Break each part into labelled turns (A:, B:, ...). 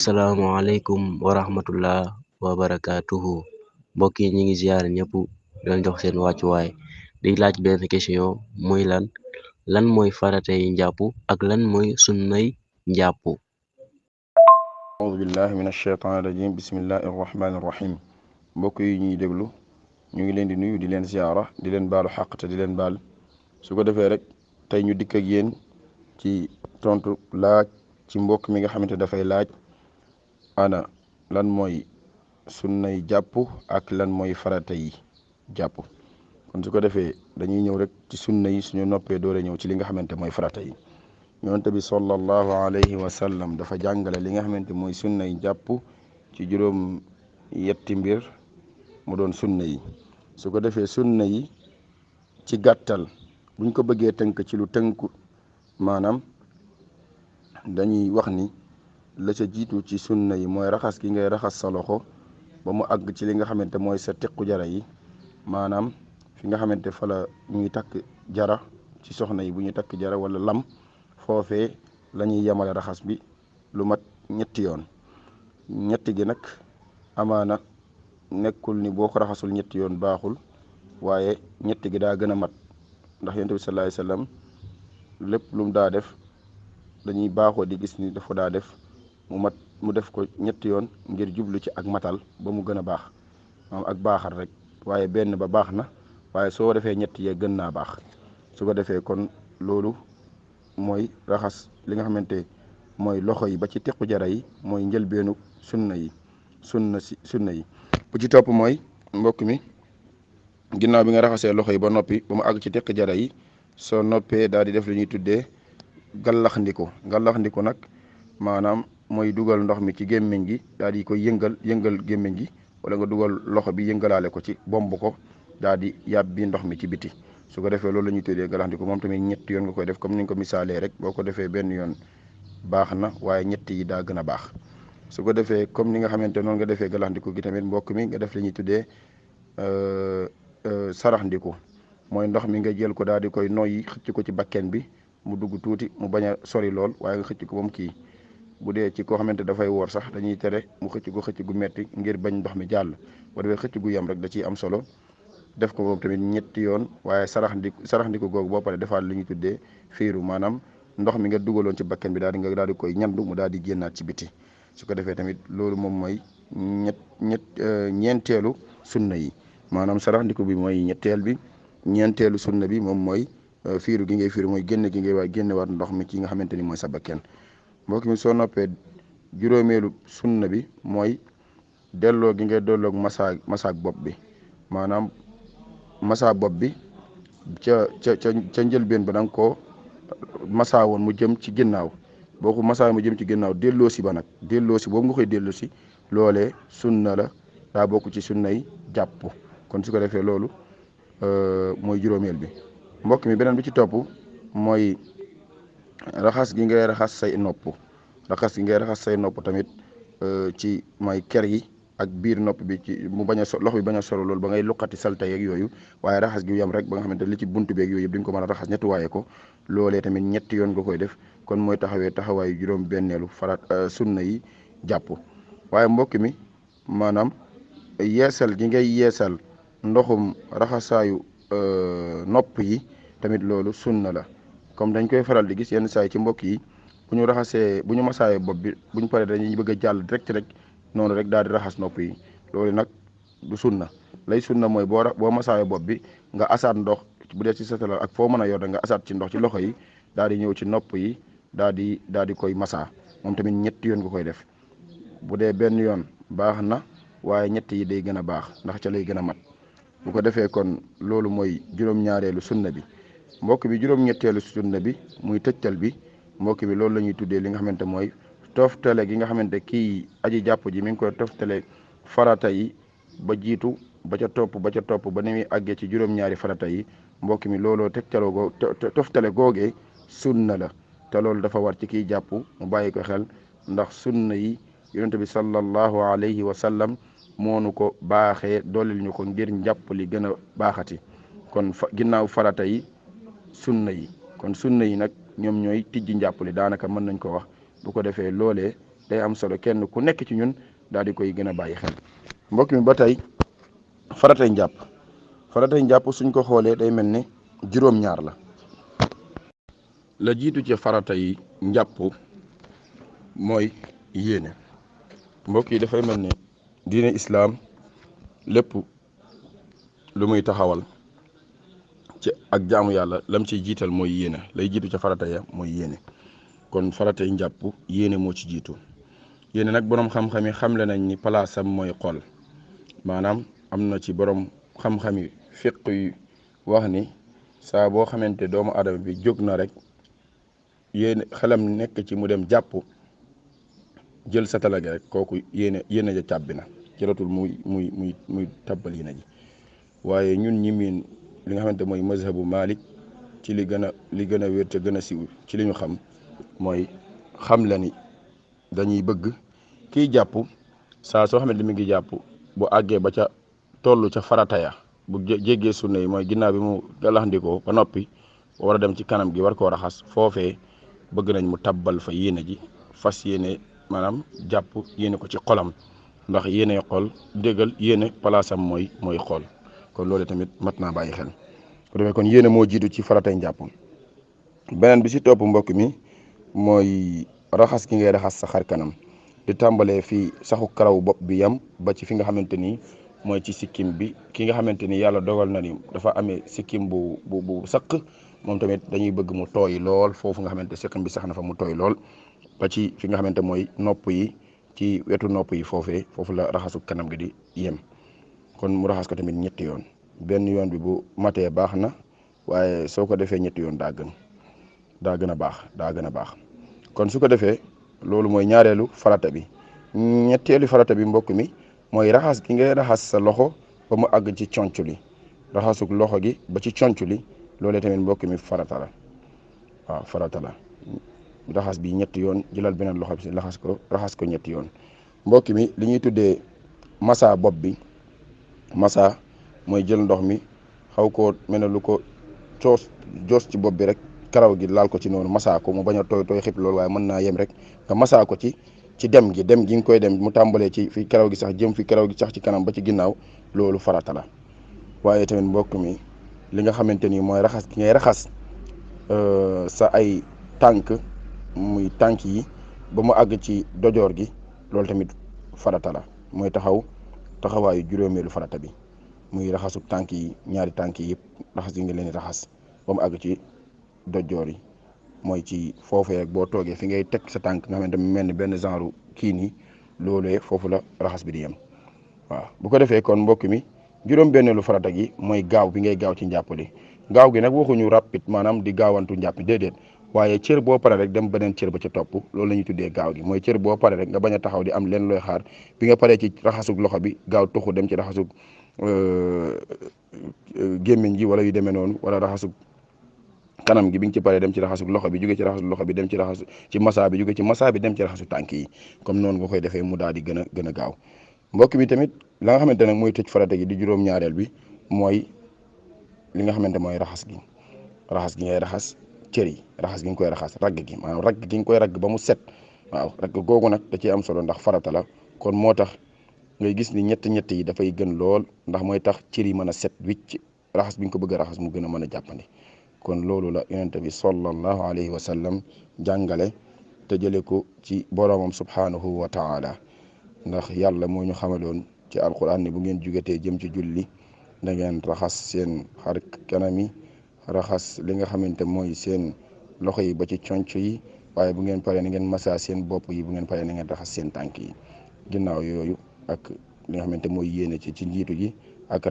A: Assalamualaikum warahmatullah wabarakatuh. Mbokk yi ñi ngi ziar ñëpp doon jox seen wàccuwaay di laaj benn question muy lan mooy faratay njàpp ak lan mooy sunnay njàpp.
B: audu billahi min alcheytaan irajim bismillahi irrahmani irrahim mbokk yi ñuy déglu ñu ngi leen di nuyu di leen ziara di leen baalu xaq te di leen baal su ko defee rek tey ñu dikk ak yéen ci tontu laaj ci mbokk mi nga xamante dafay laaj ana lan mooy sunnay jàpp ak lan mooy farata yi jàpp. kon su ko defee dañuy ñëw rek ci sunna yi suñu noppee doore ñëw ci li nga xamante mooy farata yi. yonent bi sallallahu alayhi wa sallam dafa jàngale li nga xamante mooy sunna yi jàpp ci juróom yetti mbir mu doon sunna yi. su ko defee sunna yi ci gàttal buñ ko bëggee tënk ci lu tënku maanaam dañuy wax ni la ca jiitu ci sunna yi mooy raxas gi ngay raxas sa loxo ba mu àgg ci li nga xamante mooy sa tiqu jara yi, maanaam fi nga xamante fa la ñuy takk jara ci soxna yi bu ñuy takk jara wala lam, foofee la ñuy yemale raxas bi lu mat ñetti yoon. ñetti gi nag amaana nekkul ni boo ko raxasul ñetti yoon baaxul, waaye ñetti gi daa gën a mat ndax yonent bi sallallahu alayhi wasallam lépp lu mu daa def dañuy baaxoo di gis ni dafa daa def mu def ko ñetti yoon ngir jublu ci ak matal ba mu gën a baax, maanaam ak baaxal rek. waaye benn ba baax na, waaye soo defee ñetti yee gën naa baax. su ko defee kon loolu mooy raxas li nga xamante mooy loxo yi ba ci tequ jara yi, mooy njëlbeenu sunna yi. sunna yi bu ci topp mooy mbokk mi, ginnaaw bi nga raxasee loxo yi ba noppi ba mu àgg ci teq jara yi, soo noppee daal di def li ñuy tuddee gallaxndiku nag maanaam mooy dugal ndox mi ci gémmiñ gi daal di koy yëngal gémmiñ gi, wala nga dugal loxo bi yëngalaale ko ci bomb ko daal di yàbbi ndox mi ci biti. su ko defee loolu la ñuy tuddee gallaxndiku. moom tamit ñetti yoon nga koy def comme ni nga ko misaalee rek. boo ko defee benn yoon baax na, waaye ñetti yi daa gën a baax. su ko defee comme ni nga xamante noonu nga defee gallaxndiku gi tamit mbokk mi nga def li ñuy tuddee saraxndiku, mooy ndox mi nga jël ko daal di koy noyyi xëcc ko ci bakken bi mu dugg tuuti, mu bañ a sori lool, waaye nga xëcc ko ba mu kii. bu dee ci koo xamante dafay woor sax dañuy tere mu xëcc gu metti ngir bañ ndox mi jàll. boo defee xëcc gu yem rek da ciy am solo. def ko moom tamit ñetti yoon, waaye saraxndiku googu boo pare defaat li ñuy tuddee fiiru, maanaam ndox mi nga dugaloon ci bakken bi daal di koy ñandu mu daal di génnaat ci biti. su ko defee tamit loolu moom mooy ñeenteelu sunna yi, maanaam saraxndiku bi mooy ñetteel bi. ñeenteelu sunna bi moom mooy fiiru gi ngay fiiru, mooy génne gi ngay waay génnewaat ndox mi ci nga xamante ni mooy sa bakken. mbokk mi soo noppee juróomeelu sunna bi mooy delloo gi ngay delloog masaag bopp bi, maanaam masa bopp bi ca njëlbeen ba da nga koo masa woon mu jëm ci ginnaaw. boo ko masa mu jëm ci ginnaaw delloosi ba nag delloosi boobu nga koy delloosi, loolee sunna la, daa bokk ci sunnay jàpp. kon su ko defee loolu mooy juróomeel bi. mbokk mi beneen bi ci topp mooy raxas gi ngay raxas say nopp tamit ci mooy ker yi ak biir nopp bi, ci mu bañ a loxo bi bañ a solo loolu ba ngay luqati salte yeeg yooyu, waaye raxas gi yam rek ba nga xamante li ci buntu beeg yooyu yëpp di nga ko mën a raxas ñettuwaaye ko. loolee tamit ñetti yoon nga koy def. kon mooy taxawaayu juróom benneelu sunna yi jàpp. waaye mbokk mi maanaam yeesal gi ngay yeesal ndoxum raxasaayu nopp yi tamit loolu sunna la. comme dañ koy faral di gis yenn saa yi ci mbokk yi, bu ñu masaayee bopp bi bu ñu paree dañuy bëgg a jàll direct rek noonu rek daal di raxas nopp yi. loolu nag du sunna. lay sunna mooy boo masaayee bopp bi nga asaat ndox, bu dee ci satala ak foo mën a yor nga asaat ci ndox ci loxo yi, daal di ñëw ci nopp yi daal di koy masaa. moom tamit ñetti yoon nga koy def. bu dee benn yoon baax na, waaye ñett yi day gën a baax ndax ca lay gën a mat. bu ko defee kon loolu mooy juróom-ñaareelu sunna bi. mbokk bi juróom-ñetteelu sunna bi muy tëccal bi, mbokk bi loolu la ñuy tuddee li nga xamante mooy toftale gi nga xamante kii aji jàpp ji mi ngi koy toftale farata yi ba jiitu ba ca topp ba ni muy àggee ci juróom-ñaari farata yi. mbokk mi looloo tëccaloo toftale googee sunna la, te loolu dafa war ci kiy jàpp mu bàyyi ko xel, ndax sunna yi yonent bi sallallahu alayhi wa sallam moonu ko baaxee dooleel ñu ko ngir njàpp li gën a baaxati. kon ginnaaw farata yi sunna yi nag ñoom ñooy tijji njàpp li daanaka mën nañ ko wax. bu ko defee loolee day am solo kenn ku nekk ci ñun daal di koy gën a bàyyi xel. mbokk mi ba tey faratay njàpp suñ ko xoolee day mel ne juróom-ñaar la jiitu ci farata yi njàpp mooy yéene. mbokk yi dafay mel ne diine islaam lépp lu muy taxawal ci ak jaamu yàlla lam ciy jiital mooy yéene, lay jiitu ca farata ya mooy yéene. kon faratay njàpp yéene moo ci jiitu. yéene nag boroom xam-xam yi xamle nañ ni palaasam mooy xol, maanaam am na ci boroom xam-xam yi fiq yu wax ni saa boo xamante doomu aadama bi jóg na rek yéene xelam nekk ci mu dem jàpp jël satala gi rek kooku yéene ja càbbi na jëlatul muy tabbal yéene ji. waaye ñun ñi miin li nga xamante mooy mazhabu Malik ci li gën a wér te gën a siw ci li ñu xam mooy xam la ni dañuy bëgg kiy jàpp saa soo xamante mi ngi jàpp bu àggee ba ca tollu ca farata ya bu jéggee sunna yi mooy ginnaaw bi mu galaxndikoo ba noppi war a dem ci kanam gi war koo raxas foofee bëgg nañ mu tabbal fa yéene ji fas yéene maanaam jàpp yéene ko ci xolam ndax yéene xol déggal yéene palaasam mooy xol. kon loolu tamit mat naa bàyyi xel bu defee kon yéene moo jiitu ci faratay njàpp. beneen bi si topp mbokk mi mooy raxas ki ngay raxas sa xar kanam di tàmbalee fii saxu karaw bopp bi yam ba ci fi nga xamante ni mooy ci sikkim bi. ki nga xamante ni yàlla dogal na ni dafa amee sikkim bu saq moom tamit dañuy bëgg mu tooy lool foofu nga xamante sikkim bi sax na fa mu tooy lool ba ci fi nga xamante mooy nopp yi, ci wetu nopp yi foofu la raxasu kanam gi di yem. kon mu raxas ko tamit ñetti yoon, benn yoon bi bu matee baax na waaye soo ko defee ñetti yoon daa gën a baax. kon su ko defee loolu mooy ñaareelu farata bi. ñetteelu farata bi mbokk mi mooy raxas gi ngay raxas sa loxo ba mu àgg ci conc li, raxasuk loxo gi ba ci conc li loolee tamit mbokk mi farata la. raxas bi ñetti yoon, jëlal beneen loxo bi si raxas ko ñetti yoon. mbokk mi li ñuy tuddee massa bopp bi, massa mooy jël ndox mi xaw koo mel ne lu ko joos ci bopp bi rek karaw gi laal ko ci noonu massa ko mu bañ a tooy xib loolu waaye mën naa yem rek nga massa ko ci dem gi nga koy dem mu tàmbalee ci fi karaw gi sax jëm fi karaw gi sax ci kanam ba ci ginnaaw loolu farata la. waaye tamit mbokk mi li nga xamante ni mooy raxas gi ngay raxas sa ay tànk muy tànk yi ba mu àgg ci dojoor gi loolu tamit farata la, mooy taxawaayu juróomeelu farata bi muy raxasu tànk yi, ñaari tànk yi yëpp raxas yi nga leen raxas ba mu àgg ci dojoor yi, mooy ci foofee rek boo toogee fi ngay teg sa tànk nga xamante mel ni benn genre kii nii loolee foofu la raxas bi di yem. waaw bu ko defee kon mbokk mi juróom-benneelu farata gi mooy gaaw bi ngay gaaw ci njàppali. gaaw gi nag waxuñu rapide maanaam di gaawantu njàpp déedéet, waaye cër boo pare rek dem beneen cër ba ca topp loolu la ñuy tuddee gaaw gi. mooy cër boo pare rek nga bañ a taxaw di am leen looy xaar bi nga paree ci raxasug loxo bi gaaw tuxu dem ci raxasug gémmiñ gi wala yu demee noonu, wala raxasug kanam gi bi nga ci paree dem ci raxasug loxo bi, jóge ci raxasug loxo bi dem ci raxasu ci massa bi, jóge ci massa bi dem ci raxasu tànk yi. comme noonu nga koy defee mu daal di gën a gaaw. mbokk mi tamit la nga xamante nag mooy tëj farata gi di juróom-ñaareel bi mooy li nga xamante mooy raxas gi ngay raxas cër yi, raxas gi nga koy raxas ragg gi, maanaam ragg gi nga koy ragg ba mu set. waaw ragg googu nag da ciy am solo ndax farata la. kon moo tax ngay gis ni ñett yi dafay gën lool ndax mooy tax cër yi mën a set wicc, raxas bi nga ko bëgg a raxas mu gën a mën a jàppandi. kon loolu la yonent bi sallallahu alayhi wa sallam jàngale te jële ko ci boroomam subhanahu wa taala, ndax yàlla moo ñu xamaloon ci alquran ni bu ngeen jugatee jëm ci julli da ngeen raxas seen xar kanam yi, raxas li nga xamante mooy seen loxo yi ba ci conc yi, waaye bu ngeen paree na ngeen massa seen bopp yi, bu ngeen paree na ngeen raxas seen tànk yi. ginnaaw yooyu ak li nga xamante mooy yéene ci njiitu gi ak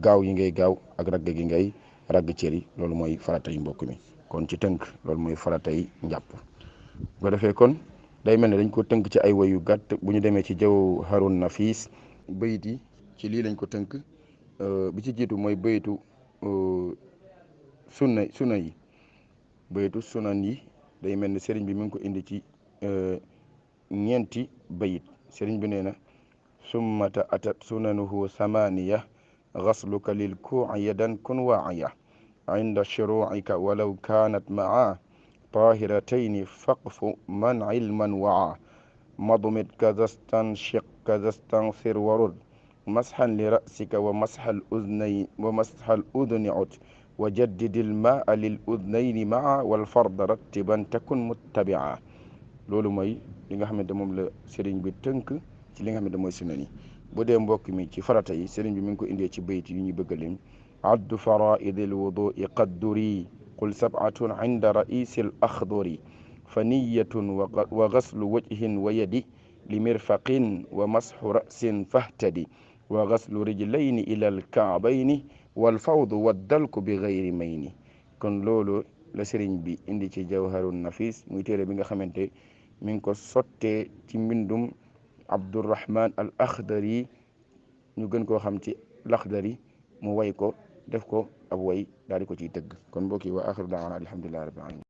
B: gaaw yi ngay gaaw ak ragg gi ngay ragg cër yi, loolu mooy farata yi mbokk mi. kon ci tënk loolu mooy farata yi njàpp. bu ko defee kon day mel ne dañ ko tënk ci ay way yu gàtt. bu ñu demee ci Jawharun Nafis bayit yi ci lii lañ ko tënk. bi ci jiitu mooy bayitu sunna yi, bayitu sunan yi day mel ne sëriñ bi mi ngi ko indi ci ñeenti bayit. sëriñ bi nee na summata atat sunanuhu samaniya gasluka lil kuuci yadan kun waaciya inda shuruucika walaw kaanat maa tahiratayni faqfu man ilman waa مضمد كذا استنشق كذا استنثر ورد مسحا لرأسك ومسح الأذن عد وجدد الماء للأذنين معا والفرد رتبا تكن متبعا loolu mooy li nga xamante moom la sëriñ bi tënk ci li nga xamante mooy sunna ni bu dee mbokk mi ci farata yi sëriñ bi mi ngi ko indee ci bayt yi ñuy bëgg a lim addu faraidi alwudui qadduri qul sabatun inda raisi al akhduri fa niyatun wa gaslu wajhin wa yadi li mirfaqin wa masxu rasin fahtadi wa gaslu rijlayni ila alkaabayni walfawdu waddalku bi gayri mayni kon loolu la sëriñ bi indi ci jawharun nafis muy téere bi nga xamante mi ngi ko sottee ci mbindum Abdurrahman al Akhdari ñu gën koo xam ci Lakhdari mu way ko def ko ab way daal di ko ciy tëgg kon mbokk yi wa axiru daawana alhamdulillahi rabbil alamin